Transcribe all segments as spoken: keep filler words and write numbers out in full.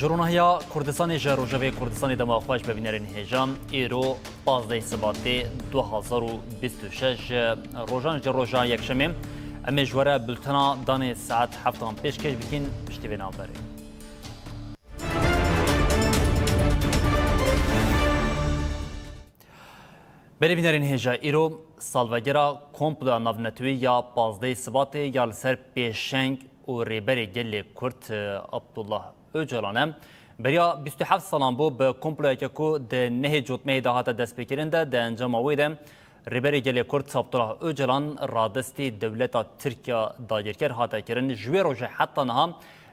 Ronahiya Kurdistanê ji Rojavayê Kurdistanê dema xwe ji bibînerên hêja. Îro pazdeh Sibatê du hazar û bîst û şeş ji rojan ji roja yekşemê. Em ê ji we re bultena danê saet heftan pêşkêş bikin, piştî vê navberê. Berê bînerên hêja, îro salvegera komploya navnetewî ya pazdehê Sibatê ya li ser pêşeng û Rêberê Gelê Kurd, e, Abdullah Ocalan e. Beriya bîst û heft salan bû bi komployeke ku di nehê Cotmehê de hate destpêkirin de, di encama wê de Rêberê Gelê Kurd Abdullah Ocalan radestî dewleta Tirkiya dagirker hate kirin. Ji wê rojê heta niha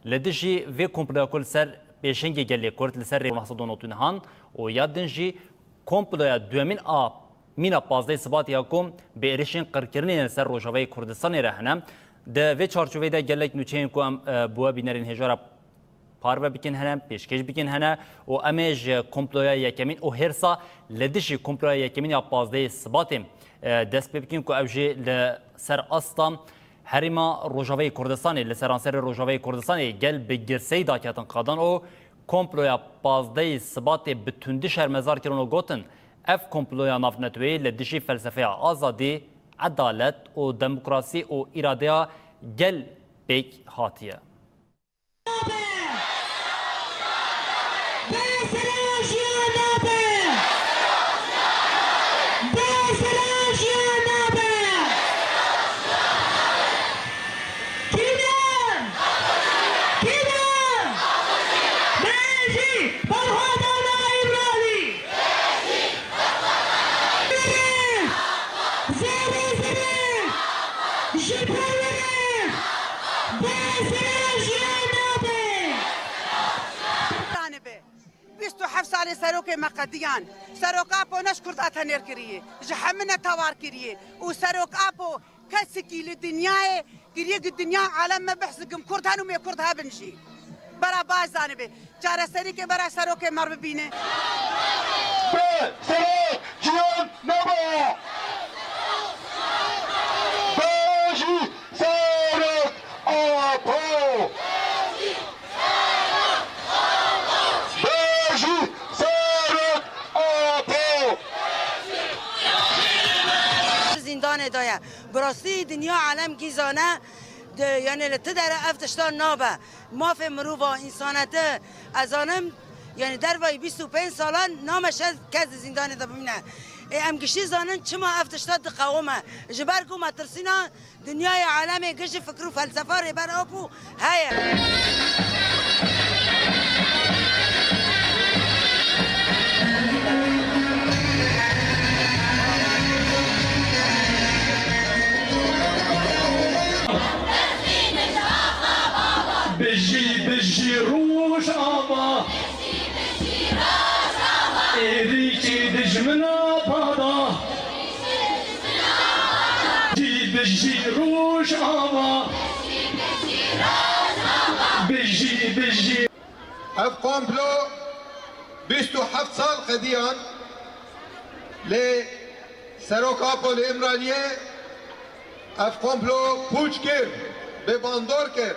li dijî vê komploya ku li ser pêşengê Gelê Kurd, li ser Rêberê Mehsa Donatû nihan û ya din jî komploya duyemîn a mîna pazdehê Sibatê ya ku bi êrişên qirkirinê li ser Rojavayê Kurdistanê re hene. Di vê çarçoveyê de gelek nûçeyên ku em, e, bi we bînerên hêja re parve bikin hene, pêşkêş bikin hene û em ê ji komploya yekemîn û hêrsa li dijî komploya yekemîn ya pazdehê Sibatê, e, dest pê bikin ku ew jî li ser asta herêma Rojavayê Kurdistanê, li seranserê Rojavayê Kurdistanê gel bi girseyî daketin qadan û komploya pazdehê Sibatê bi tundî şermezar kirin û gotin, ev komploya navneteweyî li dijî felsefeya azadî, edalet û demokrasî û îradeya gel pêk hatiye. Kî ne? Kî ne? Bejî berxwedana Îmralî! Zêde zêde ji perwerê! Bejî jiyan nabe! Zanibe. Bîst û heft salê serokê me qediyan. Serok Apo ne ji Kurd a tenêr kiriye. Ji hemine tewar kiriye. Û Serok Apo kesekî li dinyayê kiriye, gi dinya alem me behs dikim. Kurd hen û mê Kurd hebin jî. Bera baş zanibe. Çareserîkê bera serokê me bibîne. Be serok ciyan nebe. Be jî serok Apo. Bejî serok Apo! Zîndanê de ye. Bi rastî dinya alem gî zane, de, yani li ti dere ev tiştan nabe. Mafê mirova, însaneti, ez zanim, yani dervayî bîst û pênc salan nameşe kes di zîndanê de bimîne. Ê, em giştî zanin çima ev tişta diqewime. Ji ber ku me tirsîna Dinyayê alemê gişt ji fikir û felsefa Rêber Apo heye. Bijî, bijî Rojava. Êrîşî dijmina pada. Bijî, bijî Rojava. Bijî, bijî. Ev komplo bîst û heft sal qediyan, lê Serok Apo li Îmraliyê ev komplo pûç kir, bê bandor kir.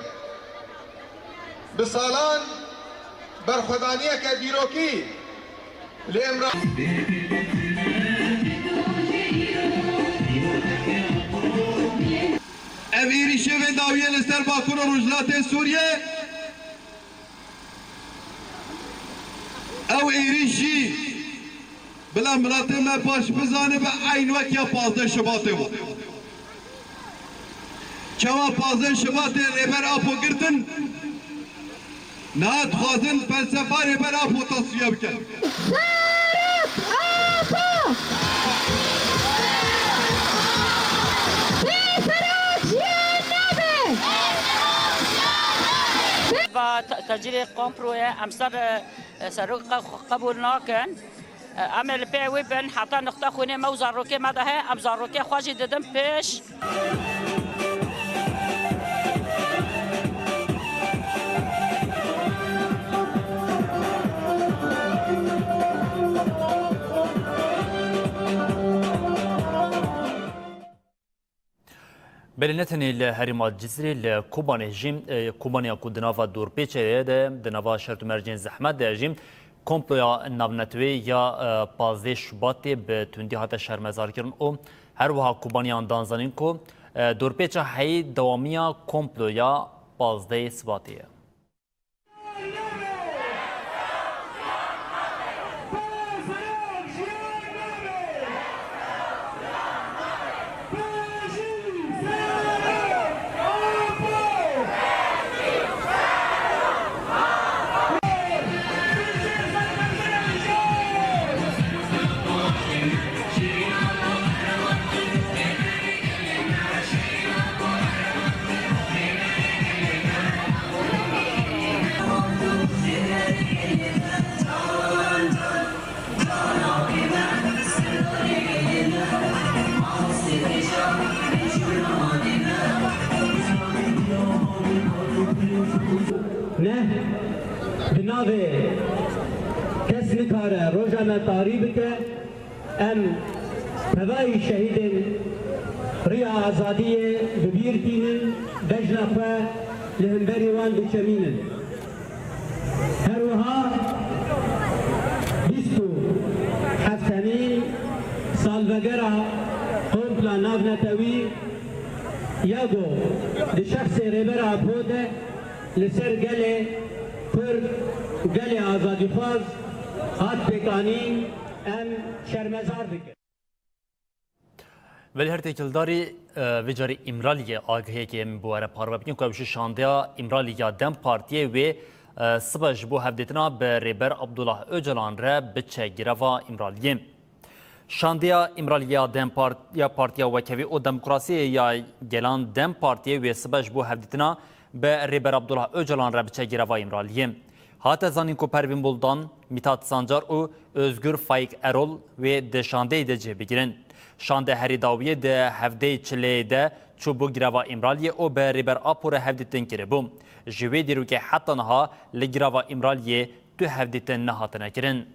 Bi salan berxwedaniyeke dîrokî li Îmra- Ev êrîşê vê dawiyê li ser Bakur û Rojhilatê Sûriyê. Ew êrîş jî bila miletê me baş bizanibe, eyn wek ya pazdeh Şubatê bû. Çawa pazdeh Şubatê Rêber Apo girtin, niha dixwazin felsefa Rêber Apo tasfiye bikin. Serok Apo! Bê serok jiyan nabe! Va te-, tecrê komploye, em ser, e, serok qe-, qebûl nakin. E, em ê li pê wî bin, heta nixta xwînê me û zarokê me de heye, em zarokê xwe jî didin pêş. Belê ne tenê li herêma Cizîrê, li Kobanê jî, e, Kobaniya ku di nava dorpêçê de, di nava şert û mercên zehmet de jî, komploya navneteweyî ya, e, pazdeh Şubatê bi tundî hate şermezarkirin û her wiha Kobaniyan dan zanîn ku, e, dorpêça heyî dewamiya komploya pazdehê Sibatê ye. Ne, di navê kes nikare roja me tarî bike. Em pevayî şehîdên Riya Azadiyê bi bîr tînin, bejna xwe li hemberî wan diçemînin. Her wiha bîst û heftemîn salvegera kompla navnetewî ya ku di şexsê Rêber Apo de li ser gelê Kurd, gelê azadîxwaz hat pêkanîn, em şermezar dikin. Belê her têkildarî, e, vê carî Îmraliyê agahiyekê em bi we re parve bikin ku ew jî şandeya Îmralî ya DEM Partiyê wê, e, sibe ji bo hevdîtina bi Rêber Abdullah Ocalan re biçe gireva Îmraliyê. Şandeya Îmralî ya DEM Part-, ya Partiya Wekhevî û Demokrasiyê ya Gelan DEM Partiyê wê sibe ji bo hevdîtina bi Rêber Abdullah Ocalan re biçe gireva Îmraliyê. Hate zanîn ku Pervîn Buldan, Mithat Sancar û Özgür Faik Erol wê di şandeyê de cih bigirin. Şande herî dawiyê di hevdeyê çileyê de çûbû gireva Îmraliyê û bi Rêber Apo re hevdîtin kiribû. Ji wê dîrokê heta niha li girava Îmraliyê tu hevdîtin nehatine kirin.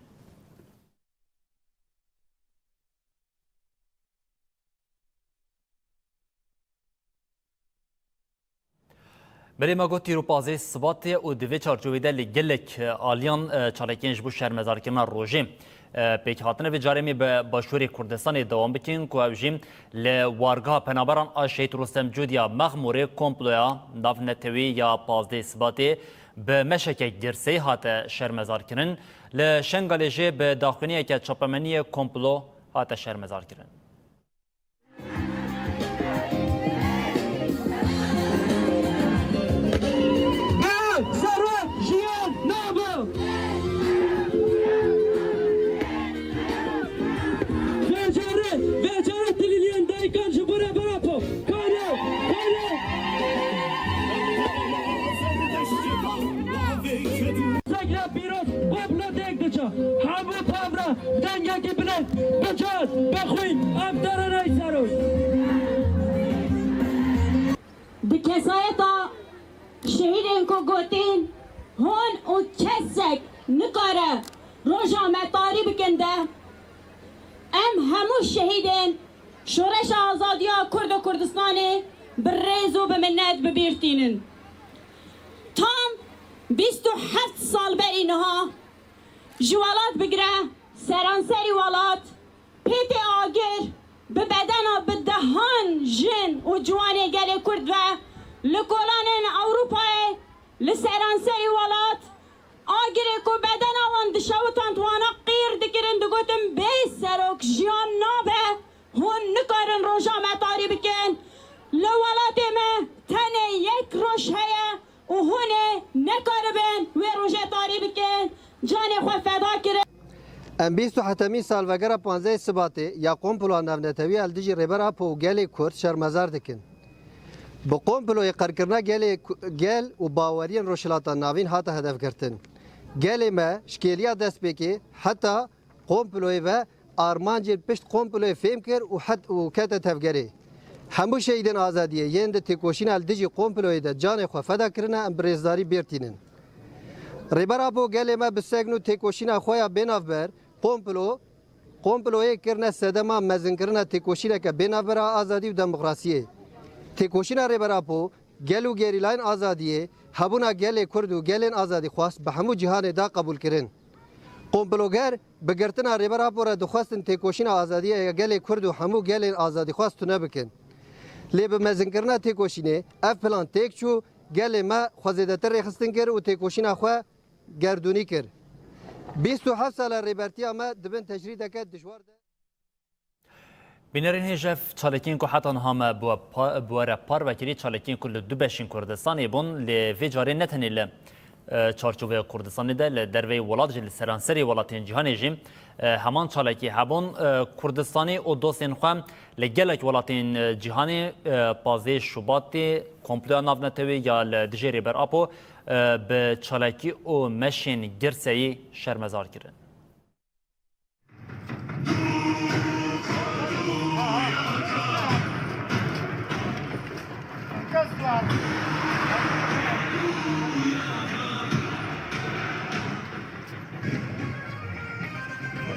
Belê me got, îro pazdeh Sibatê û di vê çarçovê de li gelek, e, aliyan, e, çalakiyên ji bo şermezarkirina rojê, e, pêk hatine. Vê carê em ê bi Başûrê Kurdistanê dewam bikin ku ew jî li wargeha penaberan a Şehîd Rostem Cûdiya Mexmûrê komploya navnetewî ya pazdeh Sibatê bi meşeke girseyî hate şermezarkirin. Li Şengalê jî bi daxuyaniyeke çapemeniyê komplo hate şermezarkirin. Serok jiyan nabe! Vêcare, vêcare tilîliyên dayikan ji bo Rêber Apo. Kare, kare! Segre pîroz, komplo têk diçe. Hemû pevra, dengekî bilind, bican, bixwîn, em derenay serok. Di kesayeta şehîdên ku gotin, hûn û kesek nikare roja me tarî bikin de, em hemû şehîdên Şoreşa Azadiya Kurd û Kurdistanê bi rêz û bi minnet bi bîr tînin. Tam bîst û heft sal berî niha ji welat bigire seranserî welat pê tê agir bi bedena bi dehan jin û ciwanê gelê Kurd ve li kolanên Ewropayê li seranserî welat agirê ku bedena wan dişewitand wana qîr dikirin, digotin, bê serok jiyan nabe, hûn nikarin roja me tarî bikin. Li welatê me tenê yek roj heye û hûn ê nekaribin wê rojê tarî bikin, canê xwe feda kirin. Em bîst û hehtemîn salvegera panzdehê Sibatê ya komploya navnetewî ya li dijî Rêber Apo û gelê Kurd şermezar dikin. Bi komployê qirkirina gelê ku-, gel û baweriyên Rojhilata Navîn hate hedefgirtin. Gelê me ji kêliya destpêkê heta komployê ve armancên pişt komployê fêm kir û het-, û kete tevgerê. Hemû şehîdên azadiyê yên di têkoşîna li dijî komployê de canê xwe feda kirine, em bi rêzdarî bêr tînin. Rêber Apo gelê me bi segn û têkoşîna xwe ya bênavber komplo, komployê kirine sedema mezinkirina têkoşîneke bênavber a azadî û demokrasiyê. Têkoşîna Rêber Apo, gel û gerîlayên azadiyê, hebûna gelê Kurd û gelên azadîxwaz bi hemû cîhanê da qebûlkirin. Komploger bi girtina Rêber Apo re dixwestin têkoşîna azadiyê ya gelê Kurd û hemû gelên azadîxwaz tune bikin. Lê bi mezinkirina têkoşînê ev plan têk çû, gelê me xwe zêdetir rêxistin kir û têkoşîna xwe gerdûnî kir. Bîst û heft sala rêbertiya me di bin tecrîdeke dijwar de. Bînerên hêj, ev çalakiyên ku heta niha me bi we pa-, bi we re parve kirî, çalakiyên ku li du beşên Kurdistanê bûn, lê vê carê ne tenê li, e, çarçoveya Kurdistanê de, li derveyî welat jî, li seranserê welatên cîhanê jî, e, heman çalakî hebûn. E, Kurdistanê û dostên xwe li gelek welatên, e, cîhanê, e, pazdehê Şubatê komploya navnetewî ya li dijî Rêber Apo, e, bi çalakî û meşên girseyî şermezar kirin.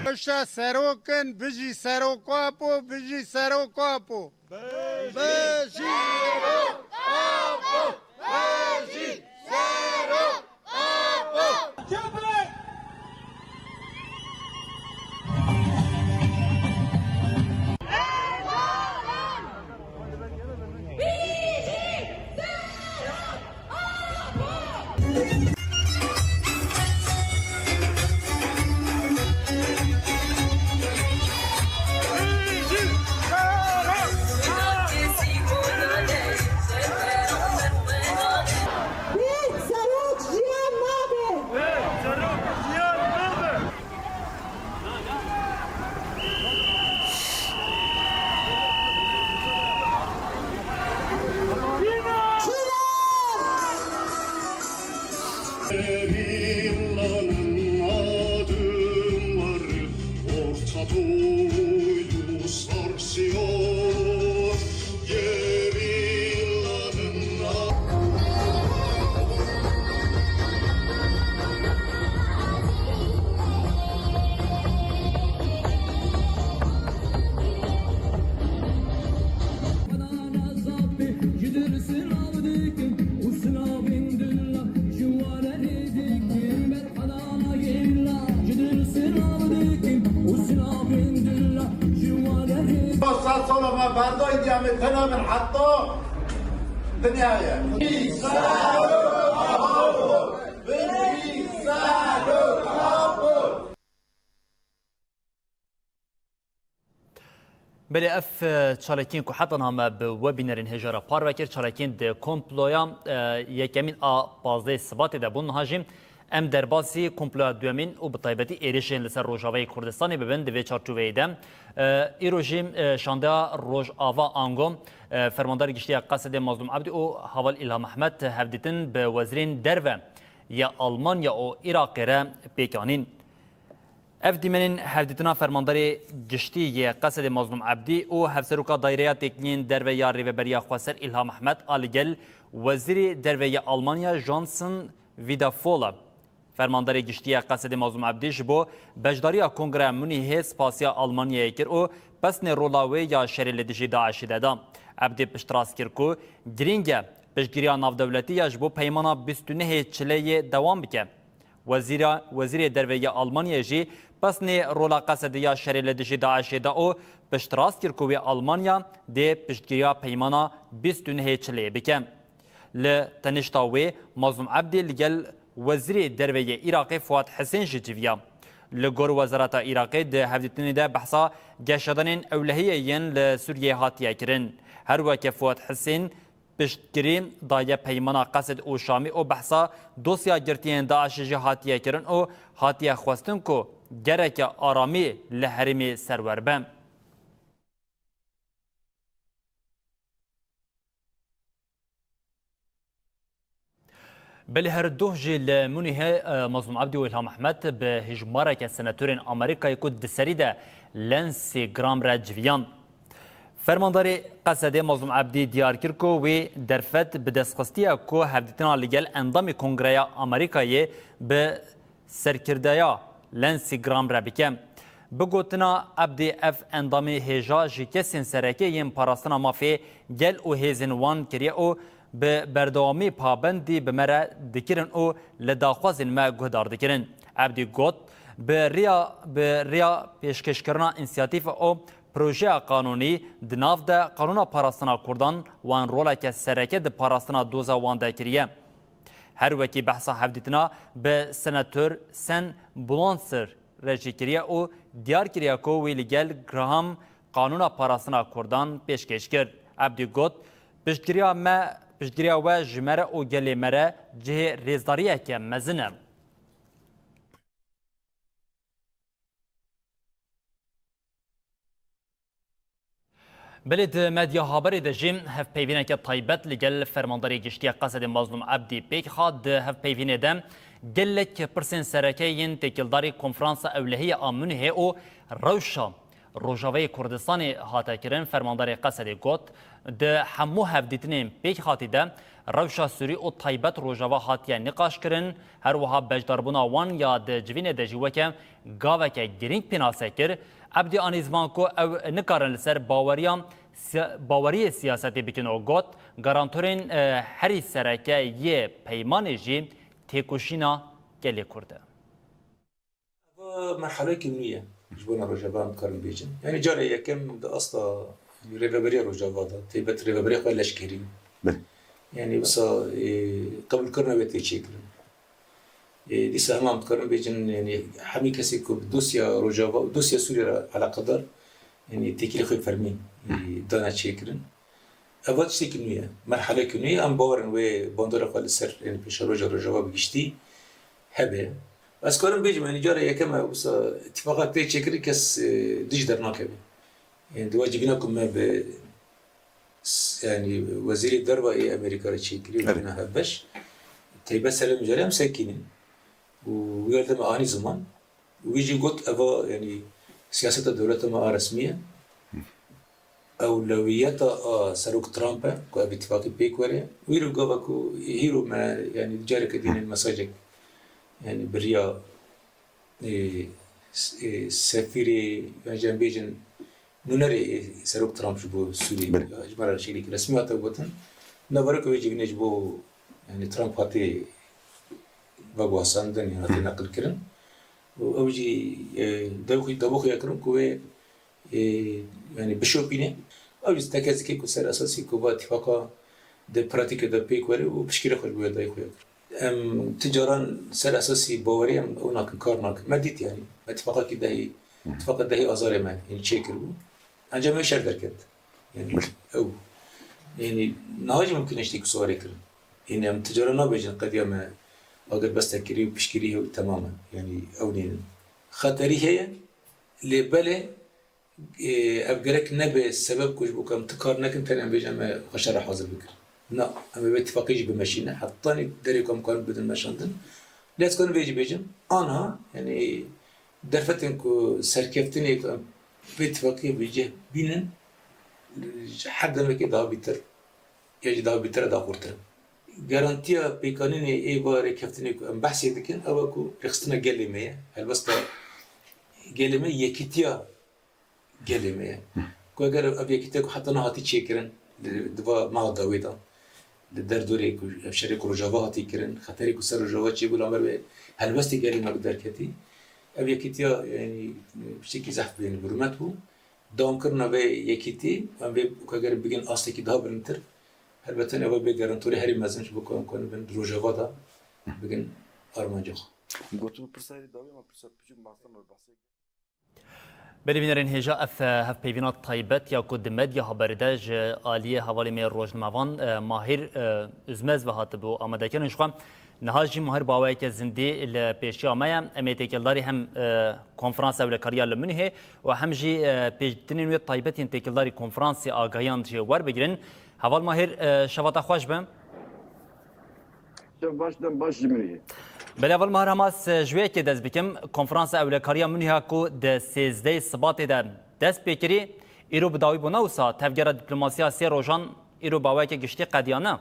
Paşa serok in, bijî Serok Apo, bijî Serok Apo. Bijî Serok Apo! Bijî Serok Apo! Bê serok jiyan nabe. Gerîlanın adım var, Orta Doğu'yu sarsıyor. Gerîlanın adım Sed sala me berda Îdî Emê tena min heta dinyayê. Belê ev, e, çalakiyên ku heta niha me bi we bînerên hêja re parve kir, çalakiyên di komploya, e, yekemîn a pazdehê Sibatê de bûn. Niha jî em derbasî komploya duyemîn û bi taybetî êrişên li ser Rojavayê Kurdistanê bibin. Di vê çarçoveyê de, e, îro jî, e, şandeya Rojava ango, e, Fermandarê Giştî ya Qesedê Mazlûm Ebdî û Heval Îlham Ehmed hevdîtin bi wezîrên derve ya Almanya û Iraqê re pêk anîn. Ev dîmenên hevdîtina Fermandarê Giştî yê Qesedê Mazlûm Ebdî û Hevseroka Dayreya Têkiliyên Derve ya Rêveberiya Xweser Îlham Ehmed a li gel Wezîrê Derve ya Almanya Johnson Vida Fola. Fermandarê Giştî ya Qesedê Mazlûm Ebdî ji bo beşdariya Kongreya Munîhê spasiya Almanyayê kir û pesnê rola wê ya şerê li dijî DAIŞê de da. Ebdî piştrast kir ku girîng e piştgiriya navdewletî ya ji bo peymana bîst û nehê Çileyê dewam bike. Wezîra, Wezîrê Derve ya Almanyayê jî pesnê rola Qesedê ya şerê li dijî DAIŞê da û piştrast kir ku wê Almanya dê piştgiriya peymana bîst û nehê Çileyê bike. Li tenişta wê Mazlûm Ebdî li gel Wezîrê Derve yê Iraqê Fuat Hisên jî civiya. Li gor Wezareta Iraqê di hevdîtinê de behsa geşedanên ewlehiyê yên li Sûriyeyê hatiye kirin. Her weke Fuat Hisên piştgirî daye peymana Qesed û Şamî û behsa dosya girtiyên DAIŞê jî hatiye kirin û hatiye xwestin ku gereke aramî li herêmê serwer be. Belê her doh jî li Munîhê, e, Mazlûm Ebdî û Îlham Ehmed bi hejmareke senatorên Amerîkayê ku di serî de Lindsey Graham re civiyan. Fermandarê Qesedê Mazlûm Ebdî diyar kir ku wî derfet bi dest xistiye ku hevdîtina li gel endamê Kongreya Amerîkayê bi serkirdeya Lindsey Graham re bike. Bi gotina Ebdî, ev endamê hêja ji kesên sereke yên parastina mafê gel û hêzên wan kiriye û bi berdewamî pabendî bi me re dikirin û li daxwazên me guhdar dikirin. Ebdî got, bi riya, bi riya pêşkêşkirina însiyatîfa û projeya qanûnî di nav de Qanûna Parastina Kurdan wan roleke sereke di parastina doza wan de kiriye. Her wekî behsa hevdîtina bi Senator Sen Bulonser re jî kiriye û diyar kiriye ku wî li gel Graham Qanûna Parastina Kurdan pêşkêş kir. Ebdî got, piştgiriya me, piştgiriya we ji me re û gelê me re cihê rêzdariyeke mezin e. Belê di medya haberê de jî hevpeyvîneke taybet li gel Fermandarê Giştî ya Qesedê Mazlûm Ebdî pêk hat. Di hevpeyvînê de gelek pirsên sereke yên têkildarî Konferansa Ewlehî ya a Munihê û rewşa Rojavayê Kurdistanê hate kirin. Fermandarê Qesedê got, di hemû hevdîtinên pêk hatî de rewşa Sûrî û taybet Rojava hatiye nîqaş kirin. Her wiha beşdarbûna wan ya di civînê de jî weke gaveke girîng pênase kir. Ebdî anî ziman ku ew nikarin li ser baweriya siya-, baweriyê siyasetê bikin û got, garantorên, e, herî sereke yê peymanê jî têkoşîna gelê Kurd e. Eva merhelekî nû ye ji bona Rojava, em dikarin bêjin. Yanî carê yekem di asta rêveberiya Rojava de, taybet rêveberiya xwe leşkerî. Belê. Yanî wisa, e, qebûlkirina wê tê çêkirin. E, dîsa hema em dikarin bêjin, yanî hemî kesê ku bi dosya Rojava û dosya Sûriyê re eleqedar, yanî têkilî xwe fermî, e, dane çêkirin. Eva tiştekî nû ye. Merhelekî nû ye. Em bawer in wê bandora xwe li ser, yanî pêşeroja Rojava bi giştî hebe. Ez karim bêjim, yanî cara yekem e wisa îtîfaqek tê çêkirin, kes, e, dij dernakeve. Yanî di we civîna ku me bi s-, yanî wezîrê derva ê Amerîka re çêkirî, Evet. civîna hevbeş. Taybet Selem jî em sekînin. Û wî erde me anî ziman. Wî jî got, eva, yanî siyaseta dewleta me a resmî ye. Ewlewiyeta a Serok Trump e, ku ev îtîfaqî pêk were. Wî ro gava ku hîro me, yanî careke dînin mesajek, yanî bi riya, e, s-, e, sefîrê, yan jî em bêjin, nûnerê Serok Trump ji bo Sûriyê, Belê. ji me re şêrîk resmî hate gotin. Navara ku vê civînê ji bo, yanî Trump hatê veguhasandin, yan hatê Hı. neqilkirin. Û ew jî, e, dev xwe, dev xwe ya kirin ku wê, e, yanî bişopîne. Ew jî tekezikê ku ser esasî ku va îtîfaqa di pratîkê de pêk were û piştgirê xwe ji bo yê dayê xwe ya kir. Em ti caran ser esasî bawerî em ew nakin, kar nakin. Me dît yanî. Me îtîfaqakî dehî, Hı. îtîfaqa dehî Azarê me, yanî çêkiribû. Encamê şer derket. Yanî ew. Yanî niha jî mimkun e tiştekî wisa were kirin. Yanî em ti caran nabêjin qediya me agirbestekirî û piştgirî hew temam e. Yanî ew nînin. Xeterî heye, lê belê, e, ev gerek nebe sebeb ku ji bo ku em ti kar nekin, tenê em bêjin em ê xwe şer re hazir bikin. Na, em ê vê tifaqê jî bimeşîne. Hetanî derê ku em karin bidin meşandin. Lê ez karim vê jî bêjim, anha, yanî derfetên ku serkeftinê ku em vê tifaqê bi cih bînin, ji her demekê daha bîtir, ya jî daha bîtir e, daha xurtir e. Garantiya pêkanînê ê va rêkeftinê ku em behsê dikin, ew e ku rêxistina gelê me ye. Helbesta gelê me yekîtiya gelê me ye. Ku eger ev yekîtiya ku heta niha hatî çêkirin, di, di va meha dawê de, di derdorê ku ev şerê ku Rojava hatî kirin, xeterê ku ser Rojava çêbû, li amber wê helbestê gelê me bi derketî. Ev yekîtiya, yanî, tiştekî zehf, yanî, bi rûmet bû. Dewamkirina vê yekîtî, em vê ku eger bigin astekî daha bilindtir, helbet eva bê garantorê herî mezin ji bo ku em karin bin di Rojava de bigin armanca xwe. Gotin pirsa herî dawî, ama pirsa piçûk, master me behsê. Belê bînerên hêja, ev, e, hevpeyvîna taybet ya ku di medya haberî de ji aliyê hevalê me rojnamevan, e, Mahîr, e, Üzmez ve hatibû amadekirin. Ji xwe niha jî Mahîr bi awayeke zindî li pêşiya me ye. Em ê têkildarî hem, e, konferansa ewlekariya li Munihê û hem jî, e, pêşdîtinên wê taybet yên têkildarî konferansê agahiyan jê werbigirin. Heval Mahîr, e, şeva te xweş be. Şev baş, dem baş ji min re. Belê, heval Mahir Hamas, ji wê yekê dest bikim. Konferansa Ewlekariya Munîha ku di sêzdehê Sibatê de dest pê kirî, îro bi dawî bû, ne wisa? Tevgera dîplomasiya sê rojan îro bi awayeke giştî qediya, ne?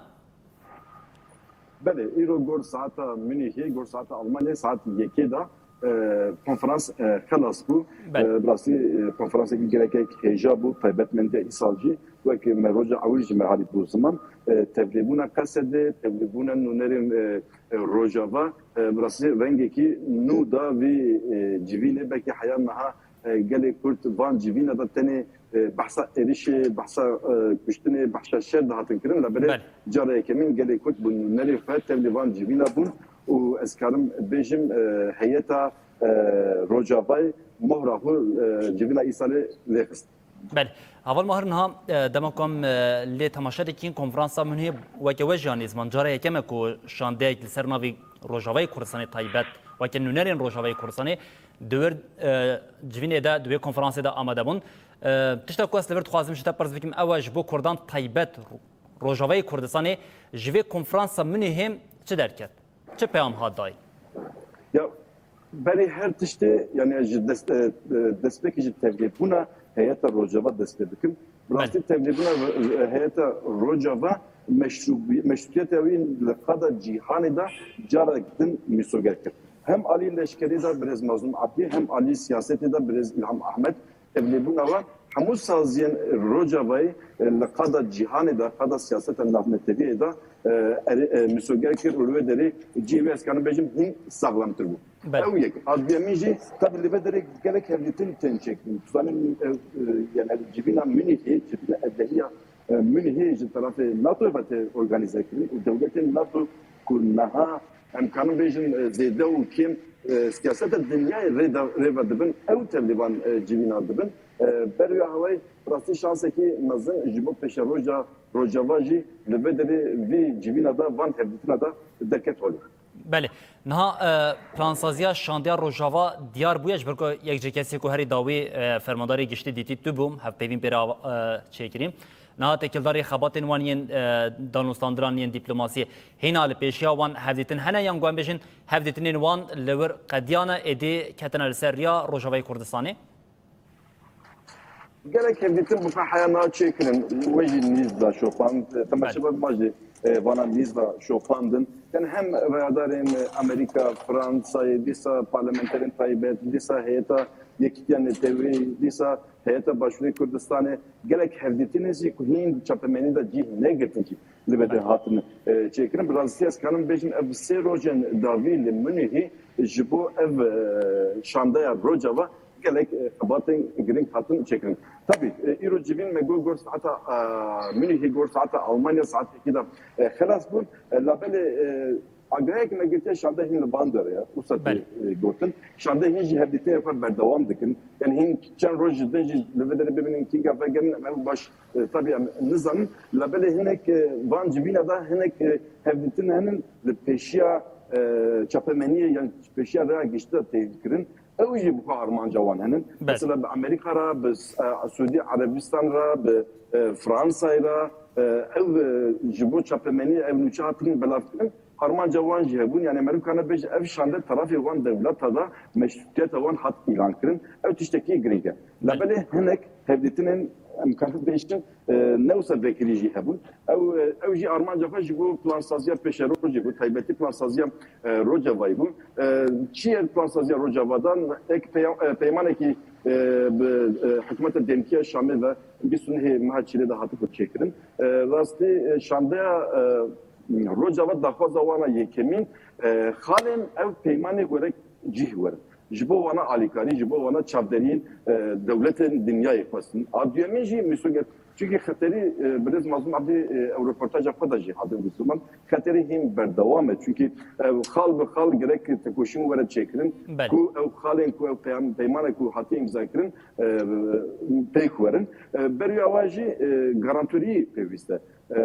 Belê, îro gor saeta Munîhê, gor saeta Almanyayê saet yekê de e, konferans, e, xelas bû. Belê. E, bi rastî, e, konferansekî gelekek hêja bû, taybetmendiya îsal jî, wek me roja ewil jî me alî bû ziman, e, tevlêbûna Qesedê, tevlêbûna nûnerên, e, e, Rojava, e, bi rastî rengekî nû da vî, e, civînê, belkî heya meha, e, gelê Kurd van civîna de tenê, e, behsa êrişê, behsa, e, kuştinê, behsa şer dihatin kirin. Lê belê Belê. cara yekemîn gelê Kurd bi nûnerê xwe tevlî van civîna bûn û ez karim bêjim, e, heyeta, e, Rojavayê mohra xwe, e, civîna îsalê lê xist. Belê. Heval Mahir, niha, e, dema ku em, e, lê temaşe dikin, konferansa Münihê weke we jî anî ziman. Cara yekem e ku şandeyek li ser navî Rojavayê Kurdistanê taybet, weke nûnerên Rojavayê Kurdistanê di wir, e, civînê de, di wê konferansê de amade bûn. E, tişta ku ez li vir dixwazim ji te pirs bikim, ew e, ji bo Kurdan taybet Rojavayê Kurdistanê ji vê konferansa Münihê çi derket? Çi peyam hat dayîn? Ya, berî her tiştê, yani ji dest, e, e, destpêkê ji tevlêbûna heyeta Rojava dest pê bikim. Bi rastî Belê. tevlêbûna, e, heyeta Rojava meşrûbî-, meşrûtiyeta wî li qada cîhanê de carek din mîsoger kir. Hem alî leşkerî de birêz Mazlûm Ebdî, hem alî siyasetê de birêz Îlham Ehmed, tevlêbûna wan hemû saziyên Rojavayê, e, li qada cîhanê de, qada siyaseta navnetewiyê de, e, erê-, e, mîsoger kir û li wê derê cihê wê, ez karim bêjim, hîn saxlemtir bû. Belê. Ew yek. A duyemîn jî, tabî li vê derê gelek hevdîtin tên çêkirin. Dizanîn, e, e, yani civîna Münihê, civîna evlehiya, e, Münihê ji terefê NATOyê ve tê organîze kirin û dewletên NATO ku niha em karin bêjin, e, zêde û kêm, e, siyaseta dinyayê rê de, rê ve dibin, ew tevlî van, e, civîna dibin. E, ber wî awayî, bi rastî şansekî mezin ji bo pêşeroja Rojava jî li vê derê vî civîna de, van hevdîtina de derket holê. Belê. Niha, e, plansaziya şandeya Rojava diyar bûye, ji ber ku yek ji kesê ku herî dawî, e, fermandarê giştî dîtî tu bû, hevpeyvîn pê re ava-, e, çêkirî. Niha têkildarî xebatên wan yên, e, danûstandinan yên dîplomasiyê hîna li pêşiya wan hevdîtin hene, yan ku em bêjin hevdîtinên wan li wir qediyane, êdî ketine li ser riya Rojavayê Kurdistanê? Gelek hevdîtin bi xwe heya niha çêkirin. We jî nîz da şopand. Temaşevan Belê. ma jî, e, vana nîz da şopandin. Yani hem rayadarên, e, Amerîka, Fransayê, dîsa parlamenterên taybet, dîsa heyeta Yekîtiya Neteweyî, dîsa heyeta Başûrê Kurdistanê, gelek hevdîtinê jî ku hîn çapemenî de cîh negirtin jî li vê de Belê. hatin, e, çêkirin. Bi rastî ez karim bêjim ev sê rojên dawî li Munîhî ji bo ev, e, şandeya Rojava gelek, e, xebatên giring hatin çêkirin. Tabî, e, îro civîn me got, gor saeta, e, Munîhê gor saeta Almanya saet yekî de, e, xelas bûn. E, labelê, e, agahiyek me girtiye şande hîn li van derê ye. Wisa tê, Belê. e, gotin. Şande hîn jî hevdîtinê xwe berdewam dikin. Yani hîn çend roj ji din jî li vê derê bibînin kînga vegerin, em ew baş, e, tabî em nizanin. Labelê hinek, e, van civîna de hinek, e, hevdîtin henin li pêşiya, e, çapemeniyê yan pêşiya rêya giştî de tê kirin. Ew jî bi xwe armanca wan henin. Belê. Mesela bi Amerîka re, bi, e, Sûdî Erebistan re, bi, e, Fransayê re, e, ew, e, ji bo çapemeniyê ev nûçe hatin belavkirin. Armanca wan jî hebûn. Yani meriv kane bêje ev şande terefê wan dewleta de meşrûtiyeta wan hat îlan kirin. Ew tiştekî giring e. Belê. Labelê hinek hevdîtinên em karin bêjin, e, ne wisa vekirî jî hebûn. Ew, e, ew jî armanca xwe ji bo plansaziya pêşerojê bû, taybetî plansaziya, e, Rojavayê bû. E, çi ye plansaziya Rojava de? Ek peya-, e, peymanekî, e, bi, e, hikûmeta demkî ya Şamê ve bîst û nehê meha Çîlê de hatibû çêkirin. E, rastî, e, şandeya, e, Rojava daxwaza wan a yekemîn, e, xalên ew peymanê gerek cih werin. Ji bo wana alîkarî, ji bo wana çavderiyên, e, dewletên dinyayê xwestin. A duyemîn jî mîsoger. Çunkî xeterî, e, birêz Mazlûm Ebdî, e, ew reportaja xwe de jî hatin dîtiman. Xeterî hîn berdewam e. Çunkî ew xal bi xal gerek tekoşîn were çêkirin. Belê. Ku ew xalên ku ew peyam-, peymane ku hatiye îmzakirin, e, pêk werin. E, ber wî awa jî, e, garantorî pêwîst e. E,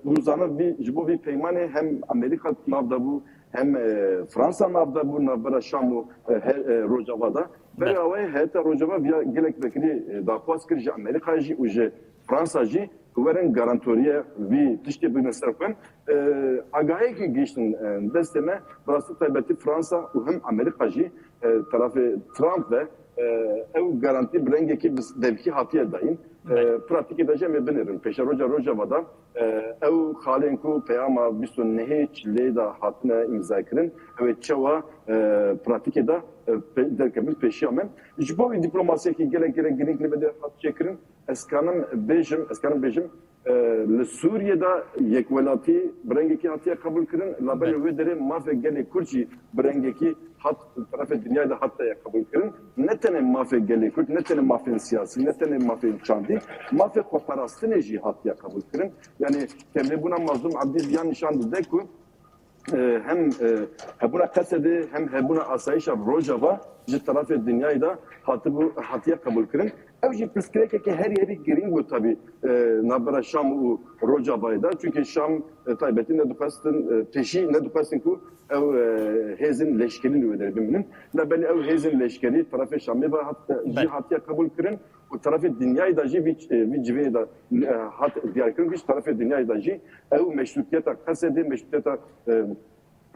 hûn zanin vî, ji bo vî peymanê hem Amerîka nav de bû, hem, e, Fransa nav de bû, navbera Şam û, e, he-, e, Rojava de. Ber Be- awayê heyeta Rojava viya gelek vekirî, e, daxwaz kir ji Amerîka jî û ji Fransa jî ku werin garantoriyê vî tiştê bigrin ser xwe. E, agahiyekî gihiştin, e, destê me, bi rastî taybetî Fransa û hem Amerîka jî, e, terefê Trump ve e, ew garantî bi rengekî bi devkî hatiye dayîn. E, Belê. Pratîkê de jî em ê binêrin. Pêşeroja Rojava de, e, ew xalên ku peyama bîst û nehê çilê de hatine îmzakirin, ew ê çawa, e, pratîkê de, e, pe-, derkevin pêşiya me. Ji bo wî dîplomasiyekî gelek gelek girîng li vê derê hat çêkirin. Ez kanim bêjim, ez kanim bêjim, e, li Sûriyê de yekwelatî bi rengekî hatiye qebûl kirin, labelê Belê. Wê derê mafê gelê Kurd jî bi rengekî hat, terefê dinyayê de hatiye qebûl kirin. Ne tenê mafê gelê Kurd, ne tenê mafên siyasî, ne tenê mafên çandî, mafê xweparastinê jî hatiye qebûl kirin. Yani tevlêbûna Mazlûm Ebdî viya nîşan dide ku, e, hem, e, hebûna Qesedê hem hebûna asayişa Rojava ji terefê dinyayê de hatibû, hatiye qebûl kirin. Ew jî pirsgirêkeke herî herî girîng bû tabî, e, navbera Şam û Rojavayê de. Çunkî Şam, e, taybetî nedixwestin, e, pêşî nedixwestin ku ew, e, hêzên leşkerî li wê derê bimînin. Labelê ew hêzên leşkerî terefê Şamê ve hat, e, jî Belê. Hatiye qebûl kirin û terefê dinyayê de jî vî, e, vî civê de, e, hat diyarkirin ku ji terefê dinyayê de jî ew meşrûtiyeta Qesedê, meşrûtiyeta, e,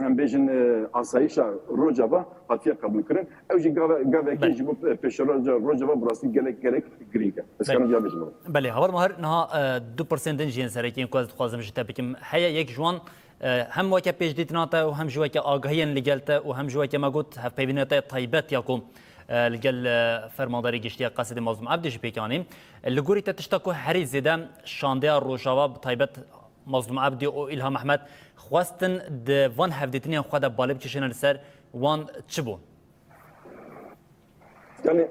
em bêjin, e, asayişa Rojava hatiye qebûl kirin. Ew jî gave-, gavekî Belê. Ji bo pê-, pêşeroja Rojava bi rastî gelek gelek girîng e. Ez Belê. Karim viya bêjim. Belê, Heval Mahir, niha, e, du pirsên din jî yên serekî yên ku ez dixwazim ji te bikim. Heye yek ji wan, e, hem weke pêşdîtina te û hem jî weke agahiyên li gel te û hem jî weke me got hevpeyvîna te taybet ya ku, e, li gel, e, Fermandarê Giştî ya Qesedê Mazlûm Ebdî jî pêk anî. Li gorî te tişta ku herî zêde şandeya Rojava bi taybet Mazlûm Ebdî û Îlham Ehmed xwestin di van hevdîtinên xwe de balê bikişîne li ser wan çi bû? Yani,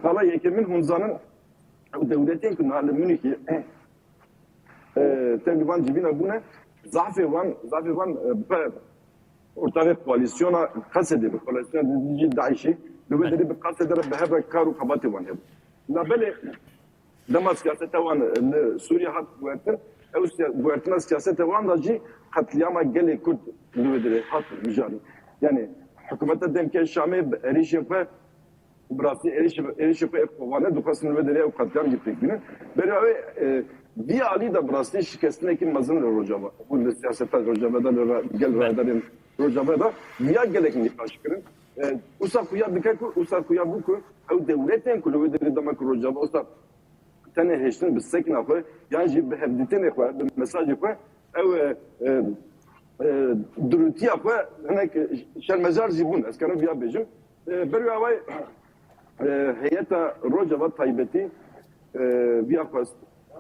xala yekemîn hûn zanin, ew dewletên ku niha li Munîxê, e, tevlî van civîna bûne, zafê wan, zafê wan, e, bi ortaxê koalîsyona Qesedê, bi koalîsyona dijî DAIŞê, li wê Belê. Derê bi Qesedê re bi hev re kar û xebatê wan hebû. Labelê dema siyaseta wan li Sûriye hat guhertin, ew siya-, guhertina siyaseta wan de jî qetlîama gelê Kurd li wê derê hat mijarî. Yani hikûmeta demkî ya Şamê bi êrîşên xwe, bi rastî êrîş-, êrîşên xwe ê kovane dixwestin li wê derê ew qetlîam jî pêk bînin. Berê ew ê, e, vî alî de bi rastî şikestinekî mezin li Rojava bû, li siyaseta Rojava de, li ra-, gel Belê. Rayedarên Rojava de viya gelek nîqaş kirin. E, wisa xuya dike ku, wisa xuya bû ku ew dewletên ku li wê derê dema ku Rojava wisa tenê hêştin bi sekna xwe, yan jî bi hevdîtinê xwe, bi mesajê xwe, ew, e, e, e, durûtiya xwe hinek şermezar jî bûn. Ez karim viya bêjim. E, ber wî awayî, e, heyeta Rojava taybetî, e, viya xwest,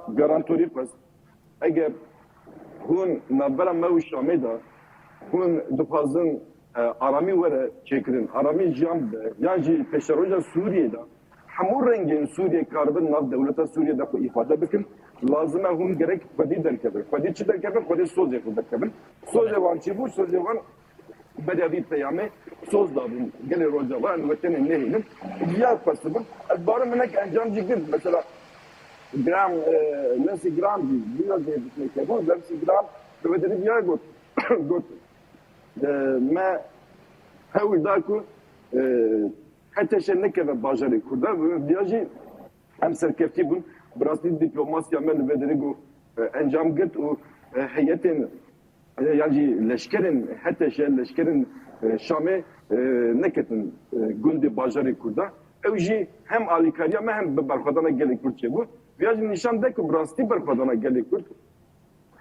garantorî xwest. Eger hûn navbera me û Şamê de hûn dixwazin, e, aramî were çêkirin, aramî jiyan bibe, yan jî pêşeroja Sûriyê de hemû rengên Sûriyê karibin nav dewleta Sûriyê de xwe îfade bikin, lazim e hûn gerek xwedî derkevin. Xwedî çi derkevin? Xwedî sozê xwe derkevin. Sozê wan çi bû? Sozê wan beriya vî peyamê soz dabûn gelê Rojava, em wetenê nehêlin. Viya xwestibûn. Ez barim hinek encam jî girt. Mesela Graham, e, Lindsey Graham jî, jî ya zêdikê bû. Lindsey Graham li wê derê viya got. Got, e, me hewl da ku, e, H T Ş nekeve bajarê Kurda. Viya jî em serkeftî bûn. Bi rastî diplomasiya me li vê derê got, e, encam girt û, e, heyetên, e, yan jî leşkerên H T Ş, leşkerên, e, Şamê, e, neketin, e, gundê bajarê Kurda. Ew jî hem alîkariya me hem bi berxwedana gelê Kurd çêbû. Viya jî nîşan de ku bi rastî berxwedana gelê Kurd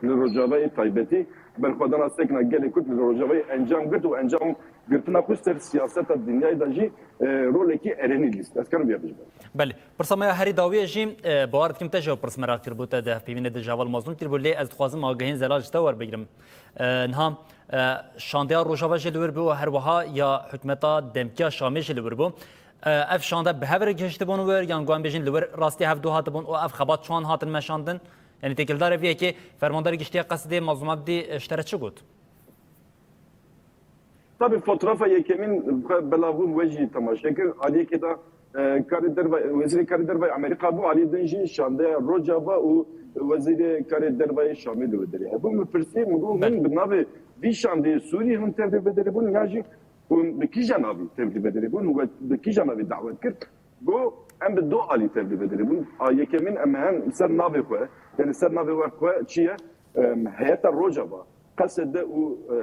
li Rojavayê taybetî, berxwedana sekna gelê Kurd li Rojavayê encam girt û encam girtina xwe ser siyaseta dinyayê de jî, e, rolekî erênî lîst. Ez karim vê bêjim. Belê. Pirsa me ya herî dawiyê jî, e, bawer dikim te jî ew pirs meraq kiribû, te di hevpeyvînê de ji Heval Mazlûm kiribû, lê ez dixwazim agahiyên zelal ji te werbigirim. E, niha, e, şandeya Rojava jî li wir bû, her wiha ya hikûmeta demkî ya Şamê jî li wir bû. E, ev şande bi hev re gihiştibûn wir, yan ku em bêjin li wir rastî hevdu hatibûn û ev xebat çawan hatin meşandin? Yanî têkildarê vê yekê, Fermandarê Giştî ya Qesidê Mazlûm Ebdî, e, ji te re çi got? Tabii fotoğrafa yekemîn xwe belavbûn we jî temaşe kir. Aliyekê de, e, karê derve, wezîrê karê derve Amerîka bû, aliyê din jî şandeya Rojava û wezîrê karê derve Şamê li wê derê hebû. Min pirsî, min got, Belê. Hûn bi navê vî şandeyê Sûrî hûn tevlî vê derê bûn, ya jî hûn bi kîja navî tevlî vê derê bûn, we bi kîja navî dawet kir? Got, em bi du alî tevlî vê derê bûn. A yekemîn em hem ser navê xwe, yani ser navê we xwe çi ye? Em, heyeta Rojava. Qesede û, e,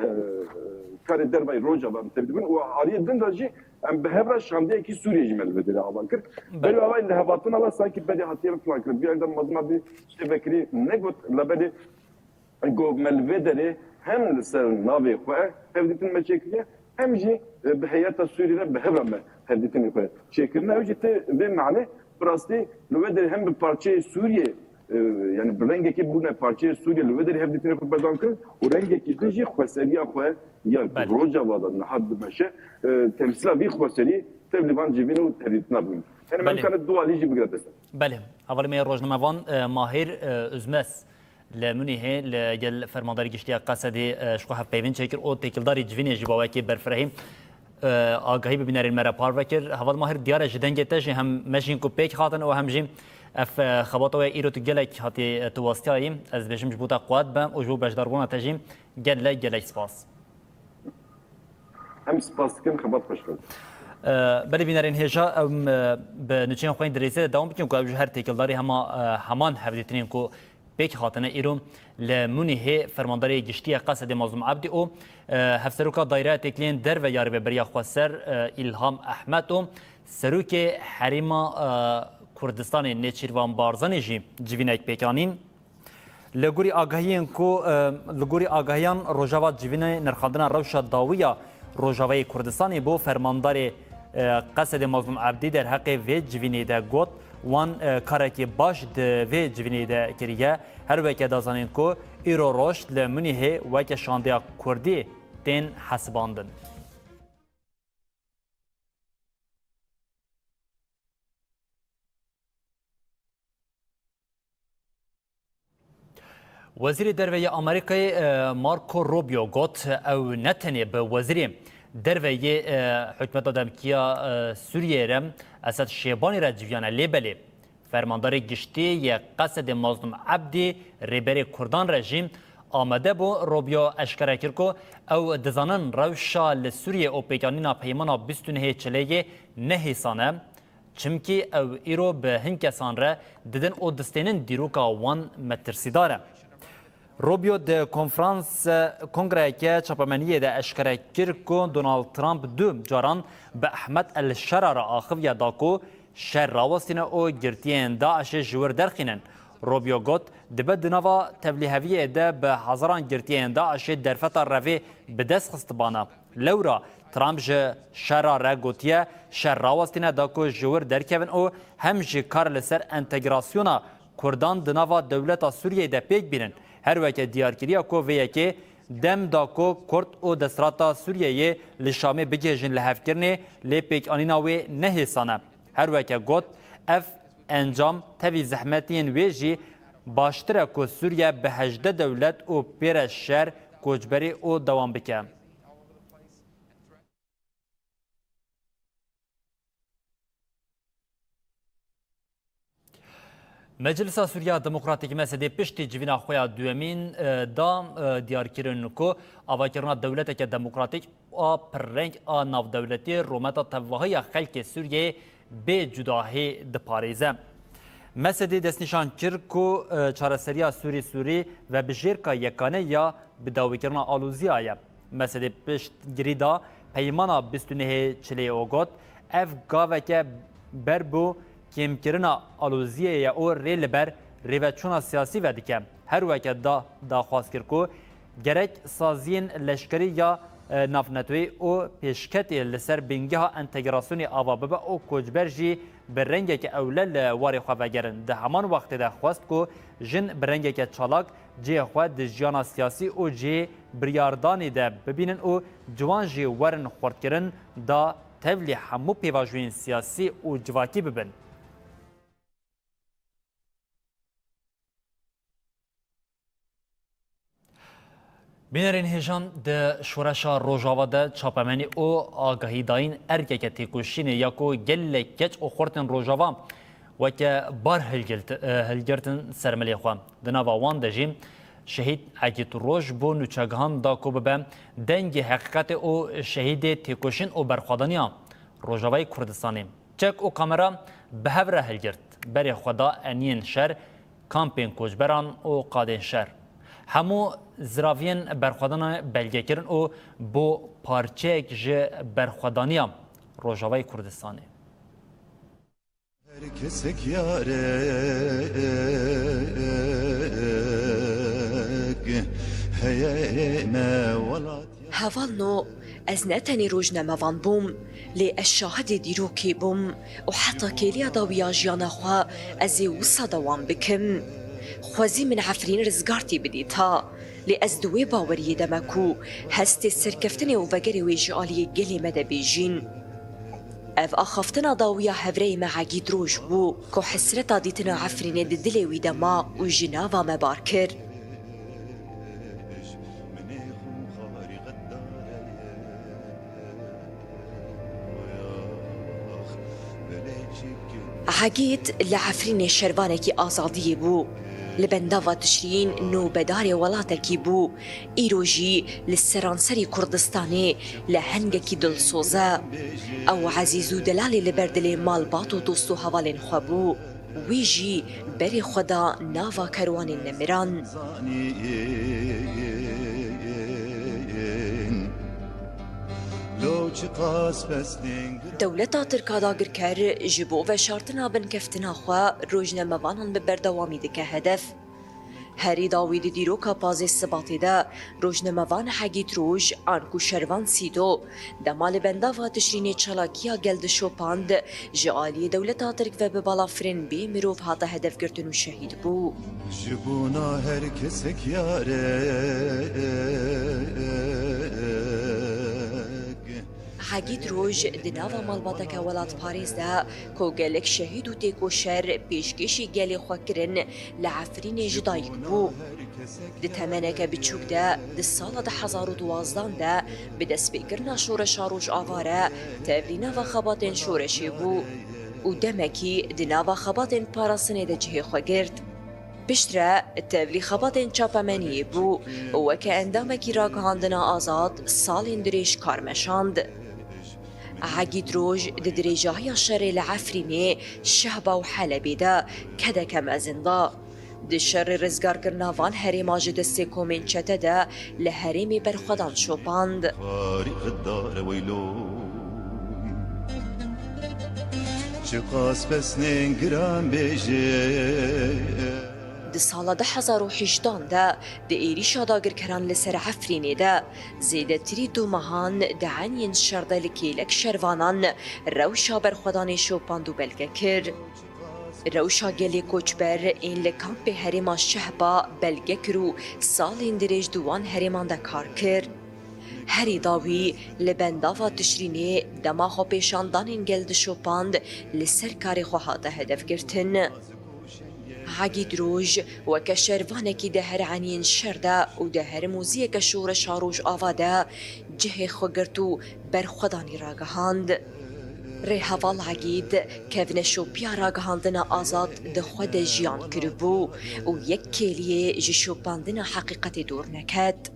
karê dervayî Rojava em tevlî dibin û aliyê din de jî em bi hev re şandeyekî Sûriyê jî me li vê derê ava kir. Belê. Belê ava li hevatina ve sankî berê hatiye plankirin. Vî enda mezma bî ştê vekirî negot, labelê got me li vê derê hem li ser navê xwe hevdîtin me çêkiriye, hem jî, e, bi heyeta Sûriyê re bi hev re me hevdîtinê xwe çêkirine. Ew jî tê vê manê bi rastî li wê derê hem bi parçeyê Sûriyê, e, yani bi rengekî bûne parçeyê Sûriyê li wê derê hevdîtinê xwe berdewam kirin û rengekî din jî xweseriya xwe ya Belê. Rojava de niha dimeşe, e, temsîla vî xweserî tevlî van civîn û hevdîtina bûn. Yani Belê. Memkane du alî jî bigire dest. Belê. Hevalê me yê rojnamevan, e, Mahîr, e, Üzmez. Li Munîhê li gel Fermandarê Giştî ya Qesedê, e, ji xwe hevpeyvîn çêkir û têkildarî civînê jî bawekê berfirehî, e, agahî bi bînerên me re parve kir. Heval Mahir, diyar e ji dengê te jî hem me jî ku pêk hatin û hem jî ev, e, xebata we îro tu gelek hatî, e, tu westiyayî. Ez dibêjim ji bo te quwet be û ji bo beşdarbûna te jî gelek gelek spas. Em spas dikin, xebat xweş be. E, belê bînerên hêja, em, e, bi nûçeyên xwe yên dirêzê de dewam bikin ku ew ji her têkildarî hema, e, heman hevdîtinên ku pêk hatine îro li Munîhê Fermandarê Giştî yê Qesedê Mazlûm Ebdî û, e, Hevseroka Dayreya Têkiliyên Derve ya Rêveberiya Xweser, e, Îlham Ehmed û Serokê Herêma, e, Kurdistanê Nêçîrvan Barzanî jî civînek pêk anîn. Li gorî agahiyên ku, e, li gorî agahiyan Rojava civînê nirxandina rewşa dawî ya Rojavayê Kurdistanê bo fermandarê, e, Qesedê Mazlûm Ebdî derheqê vê civînê de got, wan, e, karekî baş di vê civînê de kiriye. Her weke da zanîn ku îro roj li Munîhê weke şandeya Kurdî tên hesibandin. Wezîrê Derve yê Amerîkayê, e, Marco Rubio got, ew ne tenê bi Wezîrê Derve yê, e, Hikûmeta Demkî ya, e, Sûriyeyê re Esed Şêbanî re civiyane, lê belê fermandarê giştî yê Qesedê Mazlûm Ebdî rêberê Kurdan re jî amade bû. Rubio eşkere kir ku ew dizanin rewşa li Sûriyê û pêkanîna peymana bîst û nehê Çileyê ne hêsan e. Çimkî ew îro bi hin kesan re didin û distênin dîroka wan metirsîdar e. Rubio di konferans, kongreyeke çapemeniyê de eşkere kir ku Donald Trump du caran bi Ehmed El Şera re axiviye da ku şer rawestîne û girtiyên DAIŞê ji wir derxînin. Rubio got, dibe di nava tevlîheviyê de bi hezaran girtiyên DAIŞê derfeta revê bi dest xistibana. Lewra Trump ji şera re gotiye, şer rawestîne da ku ji wir derkevin û hem jî kar li ser entegrasyona Kurdan di nava dewleta Sûriyeyê de pêk bînin. Her weke diyar kiriye ku vê yekê dem da ku Kurd û desthilata Sûriyeyê li Şamê bigihêjin lihevkirinê, lê pêkanîna wê ne hêsan e. Her weke got, ev encam tevî zehmetiyên wê jî baştir e ku Sûriye bi hejdeh dewlet û pê re şer, koçberî û dewam bike. Meclisa Sûriya Demokratîk, M S D, piştî civîna xwe ya duyemîn, e, da, e, diyarkirin ku avakirina dewleteke demokratîk a pirreng a navdewletî rûmeta tevahiya xelkê Sûriyeyê bê cudahî diparêze. M S D destnîşan kir ku, e, çareseriya Sûrî Sûrî vebijêrka yekane ya bidawîkirina aloziya ye. M S D piştgirî da peymana bîst û nehê Çileyê û got, ev gaveke ber bo kêmkirina aloziyê ye û rê li ber rêveçûna siyasî vedike. Her weke da daxwaz kir ku gerek saziyên leşkerî ya, e, navneteweyî û pêşketê li ser bingeha entegrasyonê ava bibe û koçber jî bi rengeke ewle li warê xwe vegerin. Di heman wextê de xwest ku jin bi rengeke çalak cihê xwe di jiyana siyasî û cihê biryardanê de bibînin û ciwan jî werin xurtkirin, da tevlî hemû pêvajoyên siyasî û civakî bibin. Bînerên hêjan, di şoreşa Rojava de çapemenî û agahîdayîn erkeke têkoşînê ya ku gelek keç û xortên Rojava weke bar hilgilt-, e, hilgirtin ser milê xwe. Di nava wan de jî şehîd Egîd Roj bo nûçegihan da ku bibe dengê heqîqetê û şehîdê têkoşîn û berxwedaniya Rojavayê Kurdistanê. Çek û kamera bi hev re hilgirt. Berê xwe da eniyên şer, kampên koçberan û qadên şer. Hemû ziraviyên berxwedana belgekirin û bû parçeyek ji berxwedaniya Rojavayê Kurdistanê. Her kesek yarek heye me welat. Hevalno, ez ne tenê rojnamevan bûm, lê ez şahidê dîrokê bûm û heta kêliya dawî ya jiyana xwe ez ê wisa dewam bikim. Xwezî min Efrîn rizgartî bidîta, lê ez di wê baweriyê de me ku hestê serkeftinê û vegerê wê ji aliyê gelê me de bê jîn. Ev axaftina dawiya hevreyê me Egîd Roj bû, ku hesreta dîtina Efrînê di dilê wî de ma û ji nava me bar kir. Egîd li Efrînê şervanekî azadiyê bû. Li bendava Tişrîn nûbedarê welatekî bû. Îro jî li seranserî Kurdistanê lehengekî dilsoz e. Ew ezîz û delalê li ber dilê malbat û dost û hevalên xwe bû. Wî jî berê xwe da nava kerwanên nemiran. Dewleta Tirk a dagirker ji bo veşartina binkeftina xwe rojnamevanan bi berdewamî dike hedef. Herî dawî di dîroka pazdeh Sibatê de rojnamevan Egîd Roj, anku şervan Sîdo, dema li bendava Tişrînê çalakiya gel dişopand, ji aliyê dewleta Tirk ve bi balafirên bê mirov hate hedefgirtin û şehîd bû. Ji bona her kesek yarek. Egîd Roj di nava malbateke welatparêz de ku gelek şehîd û têkoşer pêşkêşî gelê xwe kirin, li Efrînê ji dayik bû. Di temeneke biçûk de, di sala du hezar û duwazdeh de bi destpêkirina Şoreşa Rojava re tevlî nava xebatên şoreşê bû û demekî di nava xebatên parastinê de cihê xwe girt. Piştre tevlî xebatên çapemeniyê bû û weke endamekî Ragihandina Azad salên dirêj kar meşand. Egîd Roj di dirêjahiya şerê li Efrînê, Şehba û Helebê de kedeke mezin da. Di şerê rizgarkirina van herêma ji destê komên çete de li herêmê berxwedan şopand. Tarîx dare weylo. Çiqas pesnên giran bêje. Di sala du hezar û heştan de di êrîşa dagirkeran li ser Efrînê de zêdetirî du mehan di eniyên şer de li kêlek şervanan rewşa berxwedanê şopand û belge kir. Rewşa gelê koçber ên li kampê herêma Şehba belge kir û salên dirêj di wan herêman de kar kir. Herî dawî li bendava Tişrînê dema xwepêşandanên gel dişopand, li ser karê xwe hate hedefgirtin. Egîd Roj weke şervanekî di her eniyên şer de û di her mûziyeke şoreşa Rojava de cihê xwe girt û berxwedanî ragihand. Rêheval Egîd kevneşopiya Ragihandina Azad di xwe de jiyan kiribû û yek kêliyê ji şopandina heqîqetê dûr neket.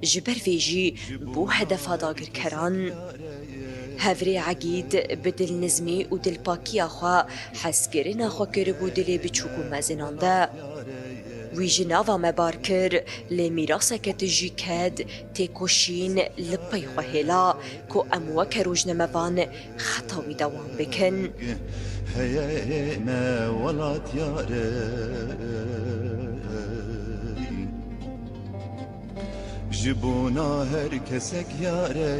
Ji ber vê jî bû hedefa dagirkeran. Hevrê Egîd bi dilnizmî û dilpakiya xwe hezkirina xwe kiribû dilê biçûk û mezinan de. Wî ji nava me bar kir, lê mîraseke tijî ked, têkoşîn li pey xwe hêla ku em weke rojnamevan xeta wî dewam bikin. Heye me welat yare. Ji bona her kesek yare.